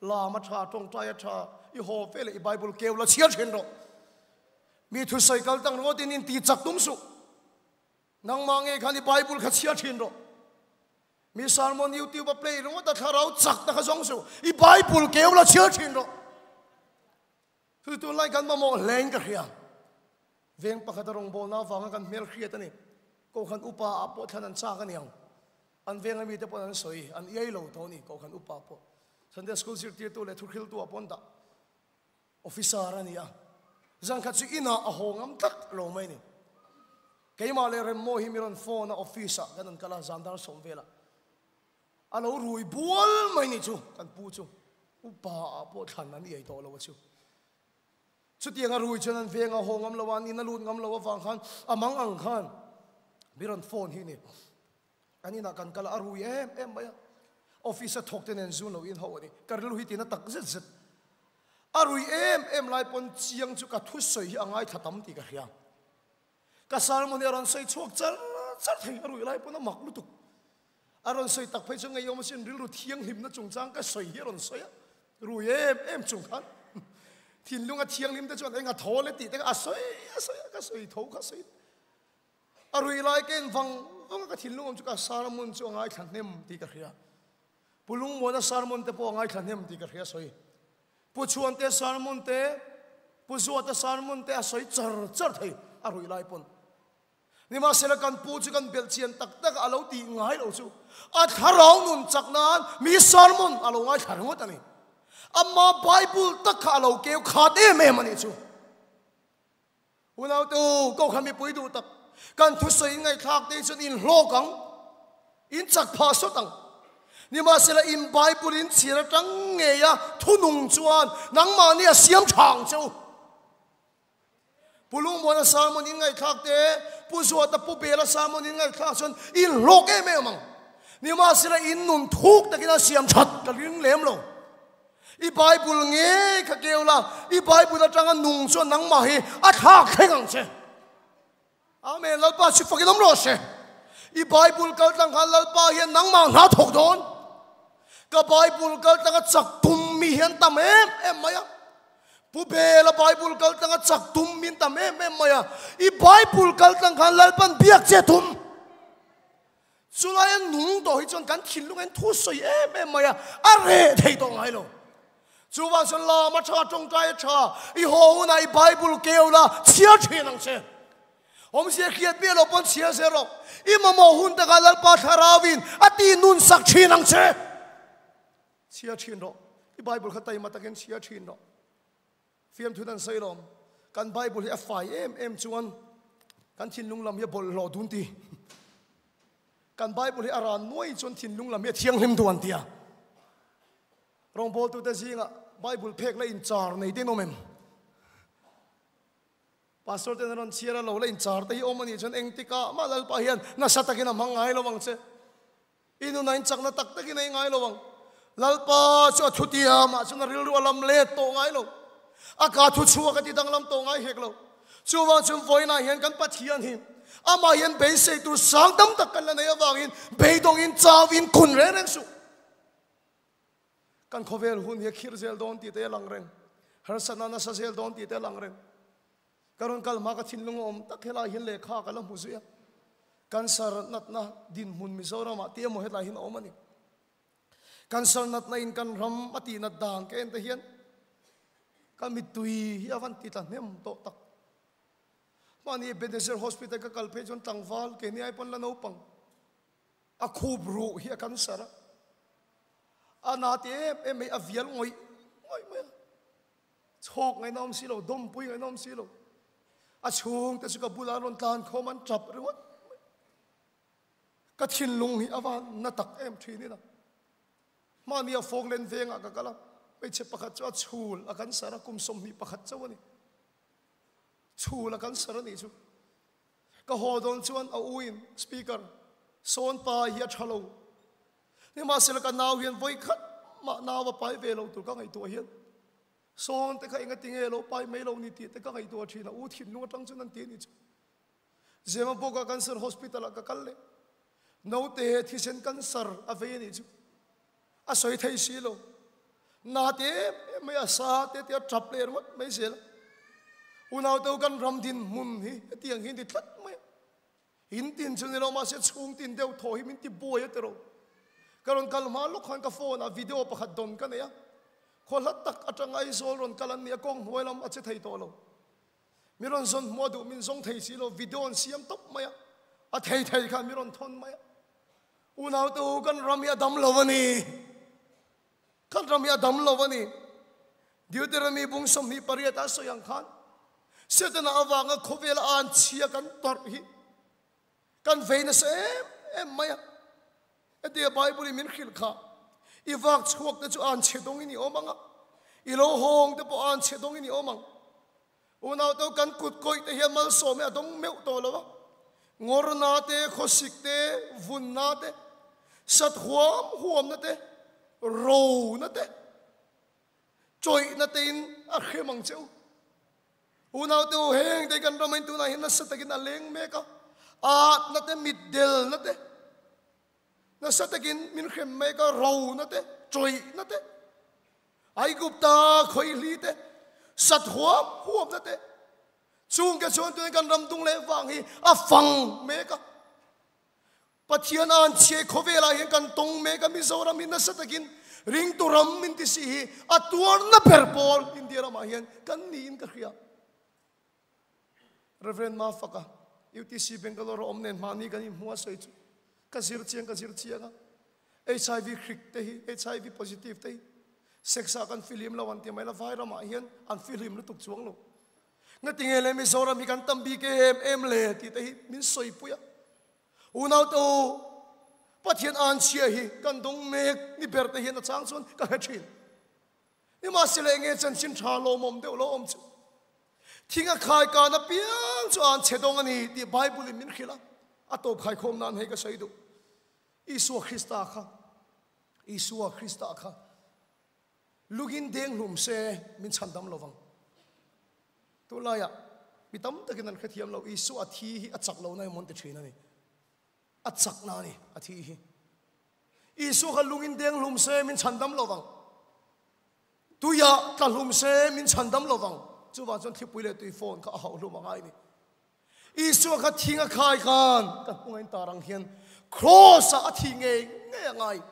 Lam a tha, tawngtai a tha, i haw ve leh i Bible keu la chhiar thin rawh. Mi thusawi kal tang ringawtin in ti chak tum suh. Nangmah nge khan i Bible kha chhiar thin rawh. Mi sermon YouTube a play ringawt a thlarau chak na kha zawng suh. I Bible keu la chhiar thin rawh. Chu tunlai kan mamawh hle in ka hria. Veng pakhat a rawngbawlna avanga kan hmel hriat a ni. Kohhran upa ah pawh thlan an chak a niang. An veng ami te pawh an sawi, an iai lo tawh a ni Kohhran upa pawh. Sunday school zirtirtu leh thuhriltu ah pawh an dah. Officer a ni a. Zan khat chu inah a haw ngam tlat lo mai a ni. Keimah leh Remmaw hi mi rawn phone a office ah kan rawn kal a zan dar sawm velah. A lo rui bual mai ni chu kan pu chu upa ah pawh thlan an iai tawh lo a chu. Chutiang a rui chuan an veng a haw ngam lo a, an in a lut ngam lo avang khan a mang ang khan mi rawn phone hi ni. An inah kan kal a, a rui em em mai a. Office a thawk te nen zun lo in ho a ni. Ka rilru hi tina tak zet zet. A rui em em lai pawn chiang chu ka thusawi hi a ngaithla tam tih ka hria. Ka sermon hi a rawn sawi chhuak char char thei, a rui lai pawn a mak lutuk. A rawn sawi tak phei chu ngeiawm asin rilru thianghlimna chungchang ka sawi hi a rawn sawi a. Rui em em chung khan thinlung a thianghlim te chuan eng a thaw le tih te kha a sawi a sawi a ka sawi tho kha sawi. A rui lai ka en vang vang a ka thinlung awm chu ka sermon chu a ngaithla hnem tih ka hria. Pu Lungmuana sermon te pawh a ngaithla hnem tih ka hria sawi. Pu Chhuante sermon te, Pu Zuata sermon te a sawi char char thei a rui lai pawn. Nimahsela kan pu chu kan belh chian tak tak a lo tih ngai lo chu a thlarau nun chak nan mi sermon a lo ngaithla ringawt a ni. Ama Bible tak kha a lo keu khat em em a nih chu. Unau te u, Kohhran mipui duh tak, kan thusawi in ngaihthlak te hi chuan in hlawk ang, in chak phah sawt ang. Nimahsela in Bible in chhir atang ngei a thunung chuan nangmahni a siam tha ang che u. Pu Lungmuana sermon in ngaihthlak te, Pu Zuata Pu Bela sermon in ngaihthlak chuan in hlawk em em ang. Nimahsela in nun thuk takin a siam that ka ring lem lo. I Bible ngei kha keu la, i Bible atanga nung chuan nangmah hi a thlak thleng ang che. Amen, Lalpa chu fakin awm rawh se. I Bible kal tlang khan Lalpa hian nangmah hna thawk dawn. Ka Bible kal tlanga chak tum mi hian tam em em mai a. Pu Bela Bible kal tlanga chak tum min tam em em mai a. I Bible kal tlang khan Lalpan biak che tum. Chulai a nung tawh hi chuan kan thinlung hian thu sawi em em mai a, a reh thei tawh ngai lo. Chuvang chuan lam a tha, tawngtai a tha, i haw hunah i Bible keu la, chhiar thin ang che. Awmzia hriat miah lo pawn chhiar zel rawh. I mamawh hun takah Lalpa Thlarauin a ti nun sak thin ang che. Chhiar thin rawh. I Bible kha taima takin chhiar thin rawh. Fiamthu dan sawi lawm. Kan Bible hi a fai em em chuan kan thinlung lam hi a bawlhhlawh dun ti. Kan Bible hi a ran nuai chuan thinlung lam hi a thianghlim duh an ti a. Rawngbawltute zingah Bible phek la inchar nei te in awm em? Pastor ten an rawn chhiar a, lo la inchar te hi awm a nih chuan engtikah mah Lalpa hian nasa takin a hmang ngai lo ang che. I nuna in chakna tak takin a i ngai lo ang. Lalpa chu a thutia mah chuan a rilru a lam let tawh ngai lo. A ka thu chhuak a ti danglam tawh ngai hek lo. Chuvang chuan vawiinah hian kan Pathian hi amah hian beisei tur sang tam tak kan la nei avangin beidawngin chauhin kun reng reng suh. Kan khawvel hun hi a khirh zel dawn tih te a lang reng. Harsatna nasa zel dawn tih te a lang reng. Ka rawn kal hma ka thinlung a awm tak helai hian lehkha ka la hmu zui a. Cancer natna dinhmun Mizoramah tih emaw hetlai hian a awm a ni. Cancer natna in kan ram a tih nat dan ka en te hian ka mittui hi a van ti tla hnem tawh tak. Mahni Ebenezer Hospital ka kal phei chuan tlangval keini ai pawn la naupang a khup ruh hi a cancer a. A na ti em em mai a vial ngawih ngawih mai a. Chhawk ngaihna awm si lo, dawmpui ngaihna awm si lo. A chhungte chu ka bulah an rawn tlan khawm an tap ringawt mai. Ka thinlung hi a va na tak em thin ina. Hmani a Falkland vengah ka kal a, hmeichhe pakhat chu a chhul a kan sar a, kum 21 chauh a ni. Chhul a kan sar a nih chu. Ka haw dawn chuan a u in speaker sawn pa hi a tha lo. Nimahsela ka nau hian vawi khat mah nau a pai ve lo tur ka ngaihtuah hian sawn te kha enga tinge lo pai mai lo ni tih te ka ngaihtuah thin a, u thinlung atang chuan an ti a ni chu. Zemabawk ah Cancer Hospital ah ka kal leh naute thisen cancer a vei a nih chu a sawi thei si lo. Na te em em mai a sa te te a tap leh ringawt mai zel a. Unaute u kan ram dinhmun hi hetiang hi a ni tlat mai a. In tin chu ni lo mahse chhung tin deuh thaw hi min ti buai a tiraw. Ka rawn kal hma lawk khan ka phone ah video pakhat dawn ka nei a. Khaw hla tak atang Aizawl rawn kal an ni a, kawng hnuai lam a che thei tawh lo. Mi rawn zawn hmuh a duh min zawng thei si lo, video an siam tawp mai a, a thei thei khan mi rawn thawn mai a. Unaute u kan ram hi a dam lo a ni. Kan ram hi a dam lo a ni. Deuteronomy bung 28 a sawi ang khan Setana avanga khawvela an chhia kan tawrh hi kan vei nasa em em mai a. Hetia Bible in min hrilh kha i vak chhuak te chu an chhe dawng in i awm ang a, i lo hawng te pawh an chhe dawng in i awm ang. Unau te kan kut kawih te hian malsawm hi a dawng meuh tawh lo a. Ngawrna te, khawsik te, vunna te, sat huam huamna te, rona te, chawihna te in a hrem ang che u. Unau te u heng te kan ram in tunah hian nasa takin a leng mek a. Atna te, mitdelna te, nasa takin min hrem mek a, rona te, chawihna te. Aigupta khawihli te, sat huam huamna te, chungte chuan tuna kan ram dung leh vang hi a fang mek a. Pathian an chhiai khawvelah hian kan tawng mek a, Mizoram hi nasa takin ringtu ram min ti si hi a tuarna ber pawl India ramah hian kan niin ka hria. Reverend Mafaka, UTC Bangalore a awm nen mahni kan inhmu a sawi chu ka zir chiang ka zir chiang a, HIV hrik te hi, HIV positive te hi sex ah kan fihlim lo an ti mai la, vai ramah hian an fihlim lutuk chuang lo. Ngatinge le Mizoram hi kan tam bik em em le tih te hi min sawi pui a. Unau te u, Pathian an chhia hi kan dawng mek ni ber te hian a chang chuan ka hre thin. Nimahsela enge chanchin tha lawmawm deuh lo awm chu? Thing a khai kan apiang chu an chhe dawng a ni tih Bible in min hrilh a, a tawp khaikhawm nan hei ka sawi duh. Isua Krista kha, Isua Krista kha lugin deng hlum se min chhan dam lovang. Tunlaiah mi tam takin an hrethiam lo, Isua a thi hi a chak lo na emaw an ti thin a ni. A chak na a ni, a thi hi. Isua kha lungin deng hlum se min chhan dam lovang. Tuiah tla hlum se min chhan dam lovang. Chuvang chuan thlipui leh tui phone kha a hauh hlum a ngai ni. Isua kha thing a khai khan ka hnungah in tar ang hian cross ah a thi ngei ngei a ngai.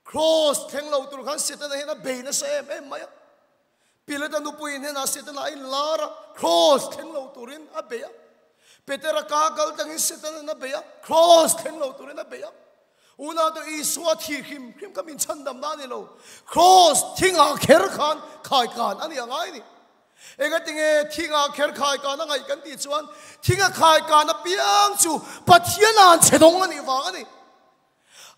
Cross thleng lo tur khan Setana hian a bei nasa em em mai a. Pilata nupui hnenah Setana a inlar a, cross thleng lo turin a bei a. Petera ka kal tangin Setana a bei a, cross thleng lo turin a bei a. Unau te Isua thi hrim hrim kha min chhandam na a ni lo. Cross thingah kher khan khai kan a ni a ngai ni. Engatinge thingah kher khai kan a ngaih kan tih chuan thinga khai kan apiang chu Pathian an chhe dawng a nih vang a ni.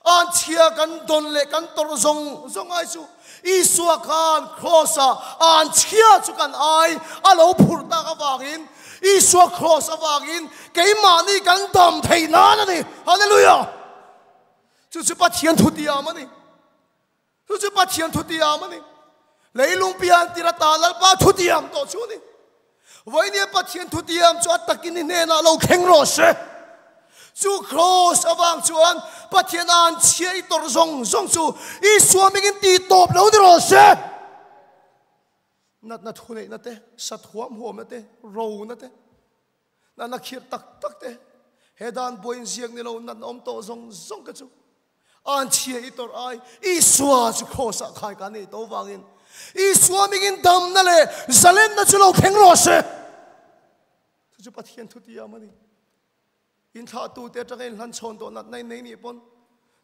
An chhia kan dawn leh kan tawrh zawng zawng ai chu Isua khan cross ah an chhia chu kan ai a lo phurh tak avangin Isua cross avangin keimahni kan dam theih nan a ni. Hallelujah! Chu chu Pathian thutiam a ni. Chu chu Pathian thutiam a ni. Leilung pian tir ata Lalpa thutiam tawh chu a ni. Vawinia Pathian thutiam chu a takin i hnenah lo thleng rawh se. Chu cross avang chuan Pathian an chhia i tawrh zawng zawng chu Isua mingin tih tawp lo ni rawh se. Natna thuneihna te, sat huam huamna te, rona te, natna khirh tak tak te, he dan buai inziak ni lo natna awm tawh zawng zawng te chu An chhia i tawrh ai, Isua chu cross ah khai ka nei to vangin Isua mingin damna leh zalenna chu lo thleng rawh se. Chu chu Pathian thu tiam a ni. Inthlahtu te atanga inhlan chhawn tawh natna in nei nih pawn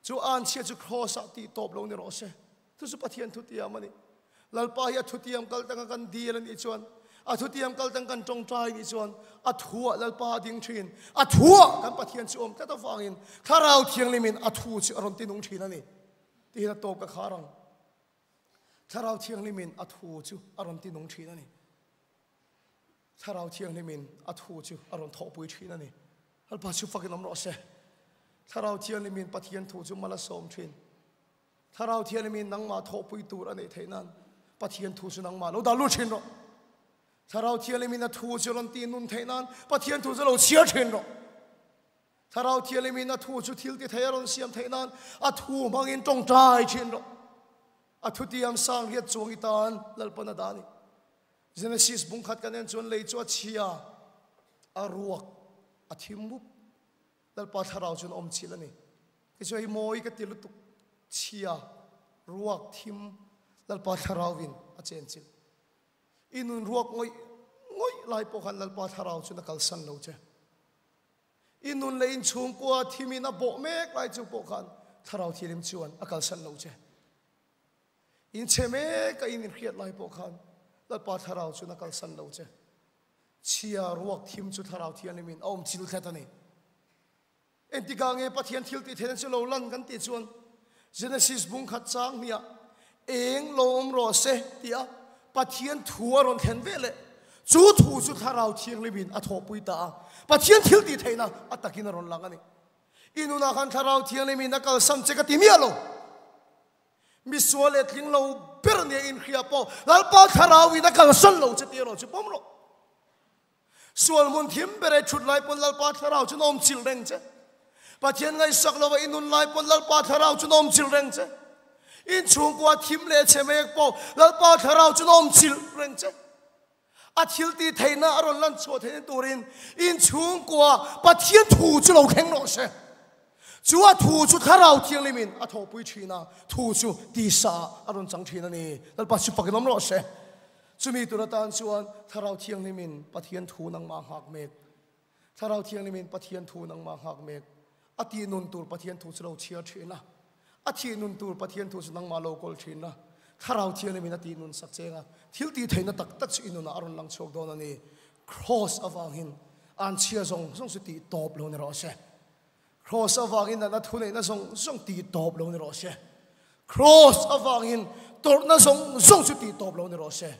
chu an chhia chu cross ah tih tawp lo ni rawh se. Chu chu Pathian thu tiam a ni. Lalpa hi a thutiam kal tanga kan dil a nih chuan, a thutiam kal tang kan tawngtai nih chuan, a thuah Lalpa a ding thin. A thuah kan Pathian chu awm tlat avangin Thlarau Thianghlimin a thu chu a rawn tinung thin a ni. Tihin a tawp ka khar ang. Thlarau Thianghlimin a thu chu a rawn tinung thin a ni. Thlarau Thianghlimin a thu chu a rawn thawhpui thin a ni. Lalpa chu fakin awm rawh se. Thlarau Thianghlimin Pathian thu chu mal a sawm thin. Thlarau Thianghlimin nangmah thawhpui tur a neih theih nan Pathian thu chu nangmah lo dah lut thin rawh. Thlarau Thianghlimin a thu chu rawn tih nun theih nan Pathian thu chu lo chhiar thin rawh. Thlarau Thianghlimin a thu chu thil ti thei a rawn siam theih nan a thu hmangin tawngtai thin rawh. A thutiam sang riat chuang i tan Lalpan a dah a ni. Genesis bungkhat kan en chuan lei chu a chhia, a ruak, a thim mup. Lalpa thlarau chuan a awm chilh a ni. Kei chu hei mawi ka ti lutuk chhia ruak thim Lalpa thlarauin a chen chilh. I nun ruak ngawih ngawih lai pawh khan Lalpa thlarau chuan a kalsan lo che. I nun leh inchhungkua thimin a bawh mek lai chu pawh khan thlarau thilim chuan a kalsan lo che. Inchhe mek a in inhriat lai pawh khan Lalpa thlarau chuan a kalsan lo che. Chhia ruak thim chu thlarau thianghlimin a awm chil thlet a ni. Engtikah nge Pathian thil tih theihna chu lo lan kan tih chuan Genesis bung khat chang hniah eng lo awm rawh se tia Pathian thu a rawn thlen ve leh chu thu chu thlarau thianghlimin a thawhpui ta a, Pathian thil tih theihna a takin a rawn lang a ni. I nunah khan thlarau thianghlimin a kalsan che ka ti miah lo. Misual leh tling lo ber nia inhria pawh Lalpa thlarauin a kalsan lo che tih erawh chu pawm rawh. Sual hmun thim ber e thut lai pawn Lalpa thlarau chu nawm chilh reng che. Pathian ngaihsak lova i nun lai pawn Lalpa thlarau chu nawm chilh reng che. In chhungkua thim leh chhe mek pawh Lalpa Thlarau chu nawm chilh reng che. A thil tih theihna a rawn lan chhuah theihna turin in chhungkua Pathian thu chu lo thleng rawh se. Chu a thu chu Thlarau Thianghlimin a thawhpui thin a, thu chu tisa ah a rawn chang thin a ni. Lalpa chu fakin awm rawh se. Chumi tur atan chuan Thlarau Thianghlimin Pathian thu nangmah nghak mek. Thlarau Thianghlimin Pathian thu nangmah nghak mek. A tih nun tur Pathian thu chu lo chhiar thin a. A thih nun tur Pathian thu chu nangmah lo kawl thin a. Thlarau Thianghlimin a tih nun sak cheng a. Thil tih theihna tak tak chu i nunah a rawn lang chhuak dawn a ni. Kraws avangin an chhia zawng zawng chu tih tawp lo ni rawh se. Kraws avangin natna thuneihna zawng zawng tih tawp lo ni rawh se. Kraws avangin tawrhna zawng zawng chu tih tawp lo ni rawh se.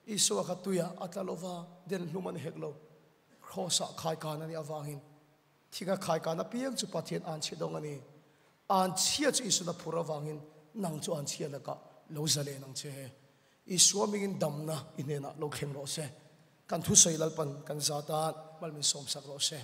Isua kha tuiah a tla lo va, den hlum a ni hek lo. Kraws-ah khaikan a nih avangin thinga khaikan apiang chu Pathian an chhe dawng a ni. An chhia chu Isuan a phur avangin nang chu an chhia lakah lo za leh nang che. Isua mingin damna i hnenah lo thleng rawh se. Kan thusawi Lalpan kan za tan mal min sawmsak rawh se.